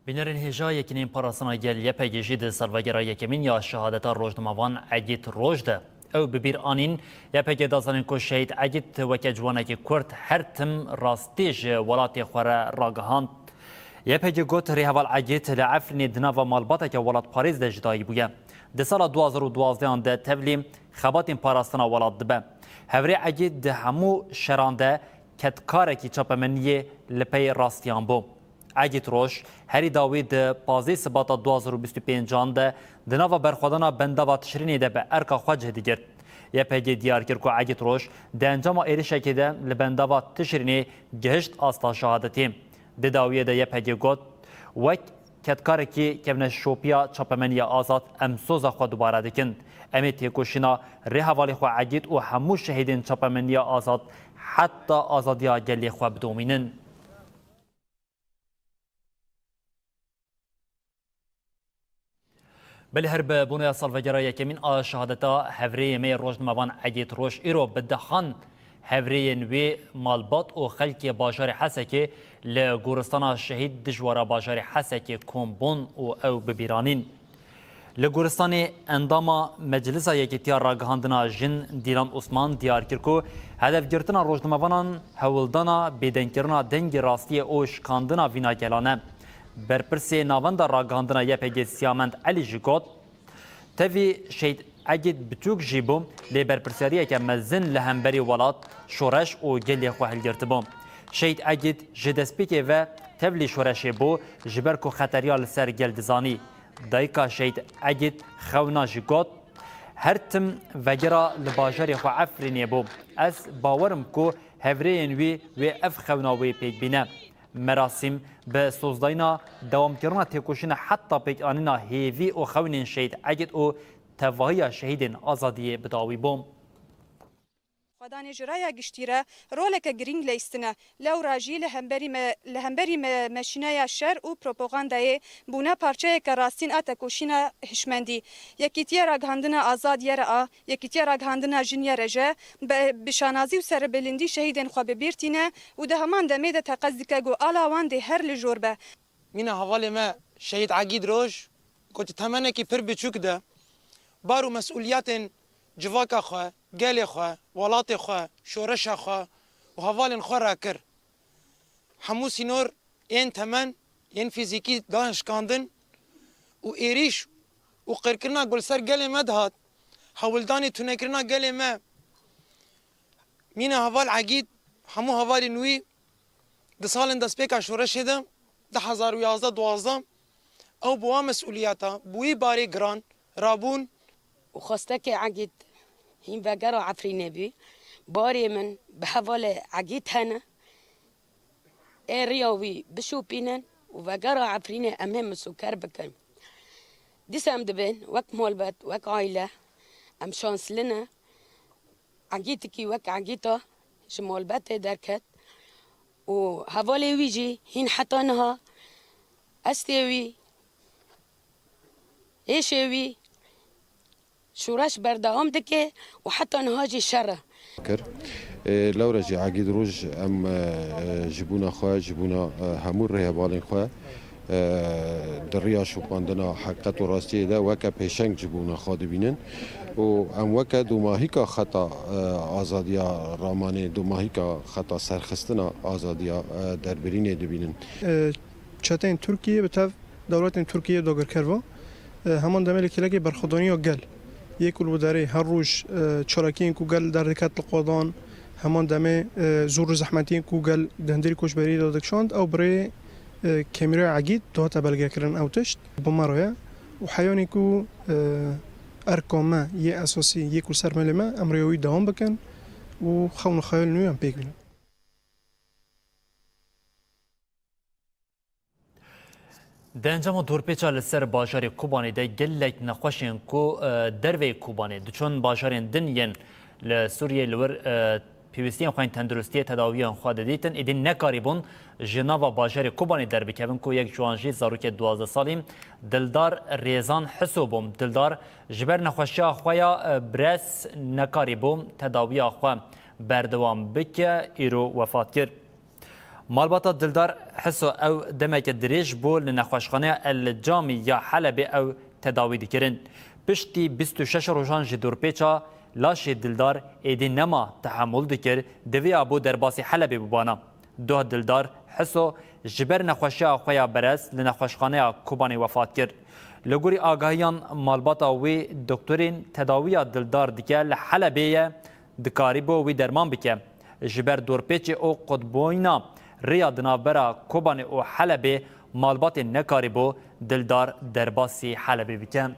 Bînerên hêja Yekîneyên Parastina Gel, Y P G, jî di salvegera yekemîn ya şehadeta rojnamevan Egîd Roj de ew bi bîr anîn. Y P G da zanîn ku Şehîd Egîd weke ciwanekî Kurd her tim rastî ji welatê xwe re ragihand. Y P G got, Rêheval Egîd li Efrînê di nava malbateke welatparêz de ji dayî bûye. Di sala du hazar û duwazdeh de tevlî xebatên parastina welat dibe. Hevrê Egîd di hemû şeran de kedkarekî çapemeniyê li pey rastiyan bû. Egîd Roj herî dawî di pazdeh Sibata du hazar û bîst û pêncan de di nava berxwedana bendava Tişrînê de bi erka xwe cih digirt. Y P G diyar kir ku Egîd Roj di encama êrişekê de li bendava Tişrînê gihişt asta şehadetê. Di dawiyê de Y P G got, Wek kedkarekî kevneşopiya çapemeniya azad em soza xwe dubare dikin. Em ê têkoşîna rêhevalê xwe Egîd û hemû şehîdên çapemendiya azad heta azadiya gelê xwe bidomînin. Belê her bi boneya salvegera yekemîn a şehadeta hevrêyê me yê rojnamevan Egîd Roj îro bi dehan hevrêyên wê malbat û xelkê bajarê Hesekê li goristana şehîd dijwara bajarê Hesekê kom bûn û ew bibîranîn. Li goristanê endama Meclisa Yekîtiya Ragihandina Jin Dîlan Osman diyar kir ku hedefgirtina rojnamevanan hewldana bêdengkirina dengê rastiyê û şikandina vîna gelan e. Berpirsê Navenda Ragihandina Y P G Siyamend Elî jî got, tevî Şehîd Egîd biçûk jî bû, lê berpirsiyariyeke mezin li hemberî welat, şoreş û gelê xwe hilgirtibû. Şehîd Egîd ji destpêkê ve tevlî şoreşê bû, ji ber ku xeteriya li ser gel dizanî. Dayika Şehîd Egîd Xewna jî got, her tim vegera li bajarê xwe Efrînê bû. Ez bawer im ku hevrêyên wî wê ev xewna wê pêk bîne. Merasîm bi sozdayîna dewamkirina têkoşîna heta pêkanîna hêvî û xewnên Şehîd Egîd û tevahiya şehîdên azadiyê bi dawî bû. Xwedanê ji raya giştî re roleke girîng leyistine. Lewra jî li hemberî me, li hemberî me meşîneya şer û propagandayê bûne parçeyeke rastîn a tekoşîna hişmendî. Yekîtiya Ragihandina Azad Y R A, Yekîtiya Ragihandina Jin Y R J, bi, bi şanazî û serbilindî şehîdên xwe bi bîr tîne û di heman demê de teqez dike ku ala wan dê her li jor be. Mîna hevalê me Şehîd Egîd Roj ku di temenekî pir biçûk de bar û mesûliyetên civaka xwe, gelê xwe, welatê xwe, şoreşa xwe û hevalên xwe rakir. Hemû sînor yên temen, yên fîzîkî dan şikandin û êrîş û qirkirina ku li ser gelê me dihat, hewldanê tunekirina gelê me. Mîna heval Egîd, hemû hevalên wî di salên destpêka şoreşê de, du hezar û yazdeh duwazdeh, ew bi wan mesûliyeta, bi wî barê giran rabûn. Û xwestekê Egîd hîn vegera Efrînê bû. Barê min bi hevalê Egîd hene. Ê riya wî bişopînin û vegera Efrînê em hê misûker bikin. Dîsa em dibên wek malbet, wek aîle, em şansli ne. Egîtikî wek Egîta ji malbetê derket û hevalê wî jî hîn heta niha estê wî, êşê wî şoreş berdewam dike û heta niha jî şer e. Kir. Ê, lewre jî Egîd Roj em, e, e, ji bûna xwe, ji bûna, e, hemû rêhevalên xwe, e, di riya şopandina heqîqet û rastiyê de weke pêşeng ji bûna xwe dibînin û em weke domahîka xeta, e, azadiya ramanê, domahîka xeta serxistina azadiya, e, derbirînê dibînin. E, çeteyên Tirkiyê bi tev dewletên Tirkiyê dagirker ve, e, heman demê li kêlekê berxwedaniya gel yê ku li wê derê her roj, e, çalakiyên ku gel derdiket li qurdan, heman demê, e, zor û zehmetiyên ku gel di hundirî koçberiyê de dikişand, ew bi rê, e, kêmîraya Egîd dihate belgekirin ew tişt bi me re ye. Û heyanî ku, e, erka me yê esasî yê ku ser melê me, em rêya wî dewam bikin û xewn û xeyalên wî em pêk bînin. Di encama dorpêça li ser bajarê Kobanê de gelek nexweşên ku, e, derveyî Kobanê diçûn bajarên din yên li Sûriyê li wir, e, pêwîstiyên xwe yên tenduristiyê tedawiyên xwe didîtin, êdî nekarîbûn ji nava bajarê Kobanê derbikevin ku yek ji wan jî zarokê duwazdeh salî Dildar Rêzan Hiso bû. Dildar ji ber nexweşiya xwe ya, e, brez nekarîbû tedawiya xwe berdewam bike, îro wefat kir. Malbata Dildar Hiso ew demeke dirêj bû li nexweşxaneya El Camî ya Helebê ew tedawî dikirin. Piştî bîst û şeş rojan ji dorpêça laşê Dildar êdî nema tehemûl dikir, divê abû derbasî Helebê bibana. Doh Dildar Hiso ji ber nexweşiya xwe ya berez li nexweşxaneya Kobanê wefat kir. Li gorî agahiyan malbata wê, doktorên tedawiya Dildar dike li Helebê ye, dikarîbo wî derman bike. Ji ber dorpêçê û qutbûyîna rêya di navbera Kobanê û Helebê malbatê nekarîbo Dildar derbasî Helebê bike.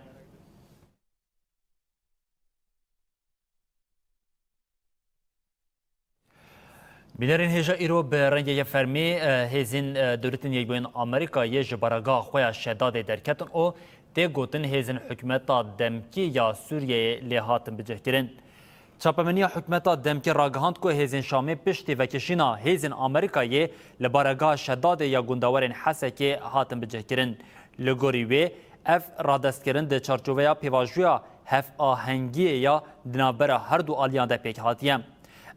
Bînerên hêja îro bi rengeke fermî, e, hêzên, e, Dewletên Yekbûyên Amerîkayê ji baragaha xwe ya Şedadê derketin û Tê gotin hêzên hikûmeta demkî ya Sûriyeyê lê hatin bicihkirin. Çapemeniya hikûmeta demkî ragihand ku hêzên Şamê piştî vekişîna hêzên Amerîkayê li baregeha Şedadê ya gundewarên Hesekê hatin bicihkirin. Li gorî wê, ev radestkirin di çarçoveya pêvajoya hevahengiyê ya di navbera her du aliyan de pêk hatiye.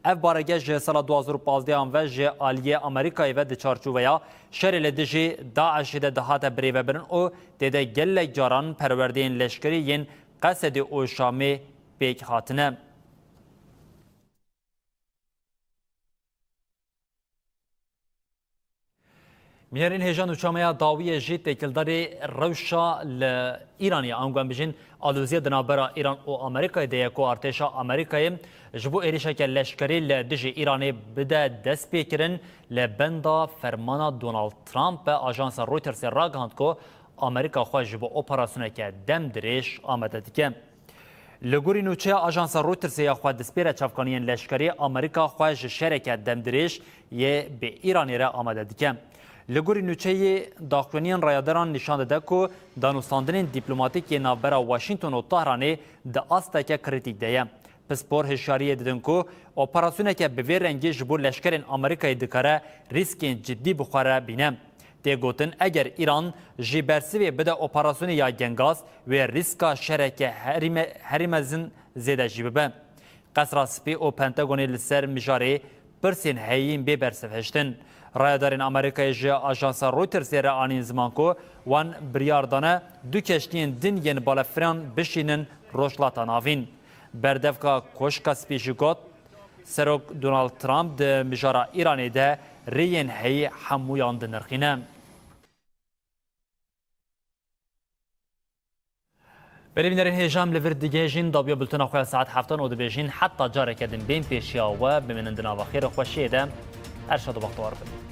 Ev barege ji sala du hazar û pazdeh ve ji aliyê Amerîkayê ve di çarçoveya şerê li dijî DAIŞê de dihate birêvebirin û tê de gelek caran perwerdeyên leşkerî yên Qesedê û Şamê pêk hatine. Bînerên hêja nûçameya dawiyê jî têkildarî rewşa li Îranê ye, ango em bijîn aloziyê di navbera Îran û Amerîkayê de ye ku artêşa Amerîkayê ji bo êrişeke leşkerî li dijî Îranê bide destpêkirin, li benda fermana Donald Trump be. Ajansa Reutersê ragihand ku Amerîka xwe ji bo operasyoneke demdirêj amade dike. Li gorî nûçeya ajansa Reutersê ya xwe dispêre çavkaniyên leşkerî, Amerîka xwe ji şereke demdirêj yê bi Îranê re amade dike. Li gorî nûçeyê, daxuyaniyên rayedaran nîşan dide ku danûstandinên dîplomatîk yê navbera Washington û Tahranê di asteke krîtîk de ye. Pispor hişyariyê didin ku operasyoneke bi vê rengî ji bo leşkerên Amerîkayê dikare rîskên cidî bi xwe re bîne. Tê gotin, eger Îran jî bersivê bide operasyonê ya Gengaz, wê rîska şereke herî me-, herî mezin zêde jî bibe. Qesra Spî û Pentagonê li ser mijarê pirsên heyîn bê bersiv hiştin. Rayedarên Amerîkayê ji ajansa Reutersê re anîn ziman ku wan biryar dane du keştiyên din yên balefiran bişînin Rojhilata Navîn. Berdevka Koşka Spî jî got, Serok Donald Trump di mijara Îranê de rêyên heyî hemûyan dinirxîne. Belê bînerên hêja, em li vir digihêjin dawiya bultena xwe ya saet heftan û dibêjin heta careke din bên pêşiya we, bimînin di nava xêr û xweşiyê de. Her şad û bextewar bin.